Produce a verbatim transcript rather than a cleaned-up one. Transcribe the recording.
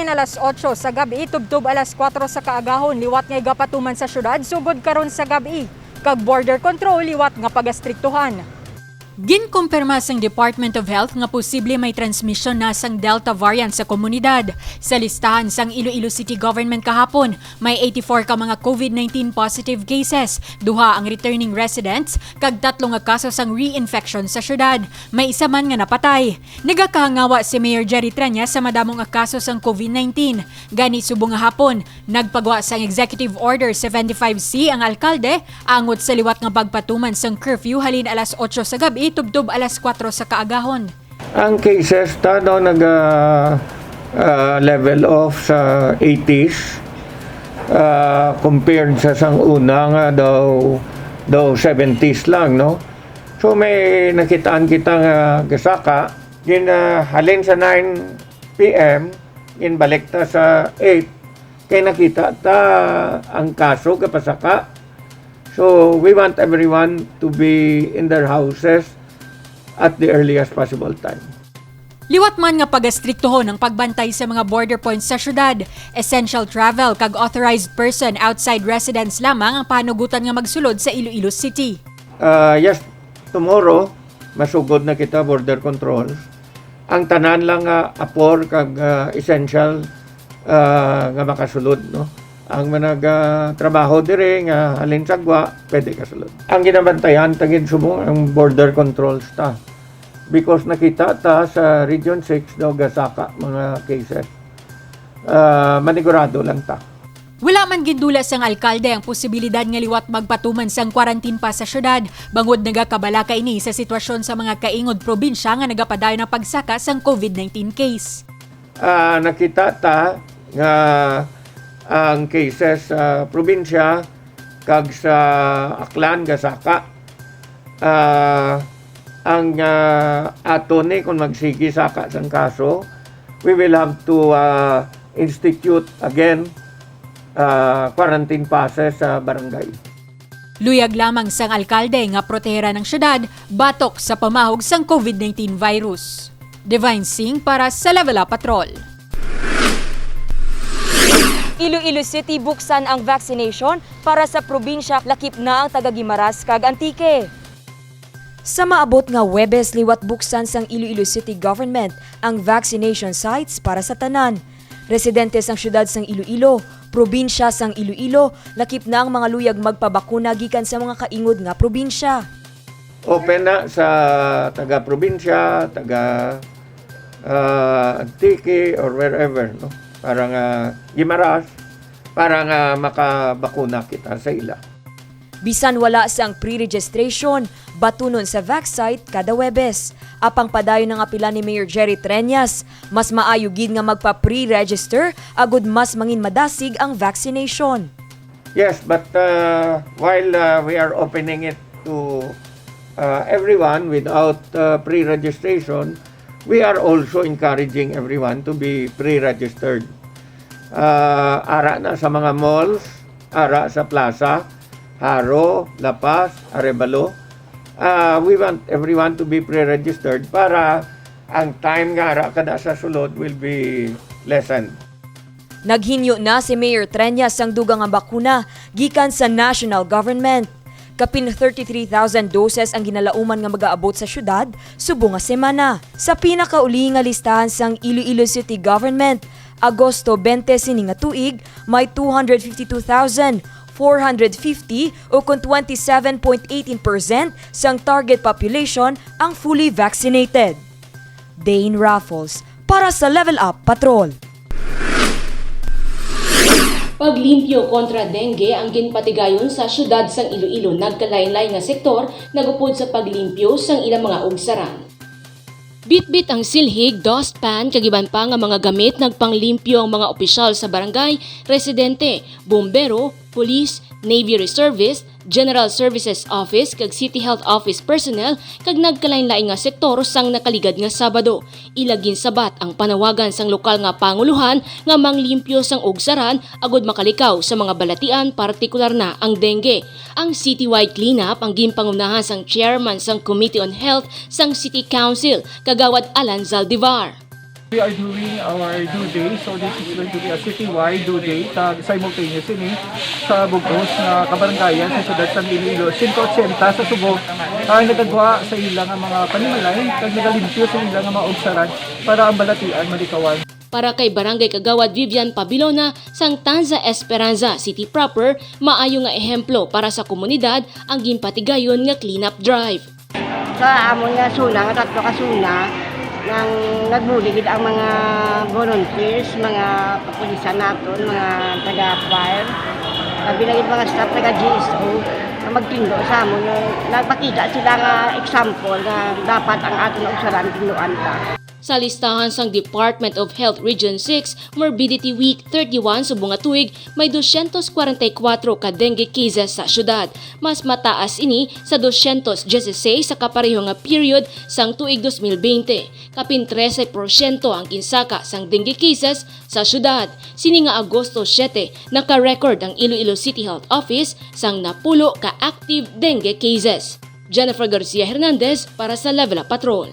Alas otso sa gab-i tubtob alas kuwatro sa kaagahon liwat nga igapatuman sa syudad sugod karon sa gab-i, kag border control liwat nga pagastriktuhan. Ginkumpirma sang Department of Health nga posible may transmisyon na sang Delta variant sa komunidad. Sa listahan sang Iloilo City Government kahapon, may eighty-four ka mga COVID nineteen positive cases, duha ang returning residents, kag tatlo nga kaso sang reinfection sa syudad. May isa man nga napatay. Nagakahangawa si Mayor Jerry Treñas sa madamo nga kaso sang COVID nineteen. Gani, subong nga hapon, nagpagwa sang Executive Order seventy-five C ang alkalde angot sa liwat nga pagpatuman sang curfew halin alas otso sa gab-i tubtob alas kuwatro sa kaagahon. Ang cases ta daw nag, ah, ah, level off sa eighties, ah, compared sa sang una nga daw, daw seventies lang, no? So, may nakitaan kita nga gasaka, gin, ah, halin sa nine P M, ginbalik ta sa eight, kay nakita ta ang kaso gapasaka. So, we want everyone to be in their houses at the earliest possible time. Liwat man nga pagastriktuhon ang pagbantay sa mga border points sa syudad, essential travel kag authorized person outside residence lamang ang pahanugutan nga magsulod sa Iloilo City. Ah, yes, tomorrow, masugod na kita border controls. Ang tanan lang nga apor kag, ah, essential, ah, nga makasulod, no? Ang manag, ah, trabaho diri nga halin sa gwa, pwede kasulod. Ang ginabantayan, tagid subong ang border controls ta. Because nakita ta sa Region six daw gasaka mga cases. Ah, manigurado lang ta. Wala man gindula sang alkalde ang posibilidad nga liwat magpatuman sang quarantine pa sa syudad, bangod nagakabalaka ini sa sitwasyon sa mga kaingod probinsya nga nagapadayon ang pagsaka sang COVID nineteen case. Ah, nakita ta nga ang cases sa probinsya kag sa Aklan gasaka. Ah, ang, ah, ato ni, kung magsigi saka sang kaso, we will have to, ah, institute again, ah, quarantine passes sa barangay. Luyag lamang sang alkalde nga proteheran ang syudad batok sa pamahog sang COVID nineteen virus. Divine Singh para sa Level Up Patrol. Iloilo City buksan ang vaccination para sa probinsya, lakip na ang taga Guimaras kag Antique. Sa maabot nga Huwebes, liwat buksan sang Iloilo City Government ang vaccination sites para sa tanan. Residente sang siyudad sang Iloilo, probinsya sang Iloilo, lakip na ang mga luyag magpabakuna gikan sa mga kaingod nga probinsya. Open na sa taga-probinsya, taga, ah, Antique or wherever, no? Para nga Guimaras, para nga makabakuna kita sa ila. Bisan wala sang pre-registration, batunon sa Vaxsite kada Huwebes. Apang padayon ang apila ni Mayor Jerry Treñas, mas maayo gid nga magpa-pre-register agud mas mangin madasig ang vaccination. Yes, but, uh, while, uh, we are opening it to, uh, everyone without, uh, pre-registration, we are also encouraging everyone to be pre-registered. Uh, ara na sa mga malls, ara sa plaza, Jaro, La Paz, Arevalo. Uh, we want everyone to be pre-registered para ang time nga ara ka na sa sulod will be lessened. Naghinyo na si Mayor Treñas sang dugang nga bakuna gikan sa national government. Kapin thirty-three thousand doses ang ginalauman nga magaabot sa siyudad subong nga semana. Sa pinakauli nga listahan sang Iloilo City Government, Agosto twenty sini nga tuig, may two hundred fifty-two thousand four hundred fifty, o kon twenty-seven point eighteen percent sang target population, ang fully vaccinated. Dane Raffles para sa Level Up Patrol. Paglimpyo kontra dengue ang ginpatigayon sa siyudad sang Iloilo. Nagkalain-lain nga sektor nagupod sa paglimpyo sang ilang mga ugsaran. Bitbit ang silhig, dustpan, kag iban pa nga mga gamit, nagpanglimpyo ang mga opisyal sa barangay, residente, bombero, police, Navy Reservist, General Services Office kag City Health Office personnel kag nagkalain-lain nga sektor sang nakaligad nga Sabado. Ila ginsabat ang panawagan sang lokal nga pangulohan nga manglimpyo sang ugsaran agud makalikaw sa mga balatian, partikular na ang dengue. Ang citywide cleanup ang ginpangunahan sang chairman sang Committee on Health sang City Council, Kagawad Alan Zaldivar. We are doing our do day, so this is going to be a citywide do day, tag simultaneous ini sa bug-os nga kabarangayan sa siyudad sang Iloilo, siyento otsenta sa Sugbo, ang nagagwa sa ila nga mga panimalay kag nagalimpyo sa ila nga mga ugsaran para ang balatian malikawan. Para kay Barangay Kagawad Vivian Pabilona sang Tanza Esperanza City Proper, maayo nga ehemplo para sa komunidad ang ginpatigayon nga cleanup drive. Sa amon nga SONA, nga tatlo ka SONA, nang nagbulig gid ang mga volunteers, mga kapulisan naton, mga taga-fire, labi na gid mga staff taga-G S O, nga magtindo sa amon. Nagpakita sila nga example nga dapat ang aton nga ugsaran tinduan ta. Sa listahan sang Department of Health Region six, Morbidity Week thirty-one subong nga tuig, may dosyentos kwarenta y kuwatro ka dengue cases sa syudad. Mas mataas ini sa dosyentos diyesisais sa kapareho nga period sang tuig dos mil bente. Kapin trese porsyento ang ginsaka sang dengue cases sa syudad. Sini nga Agosto siete, naka-record ang Iloilo City Health Office sang napulo ka active dengue cases. Jennifer Garcia Hernandez para sa Level Up Patrol.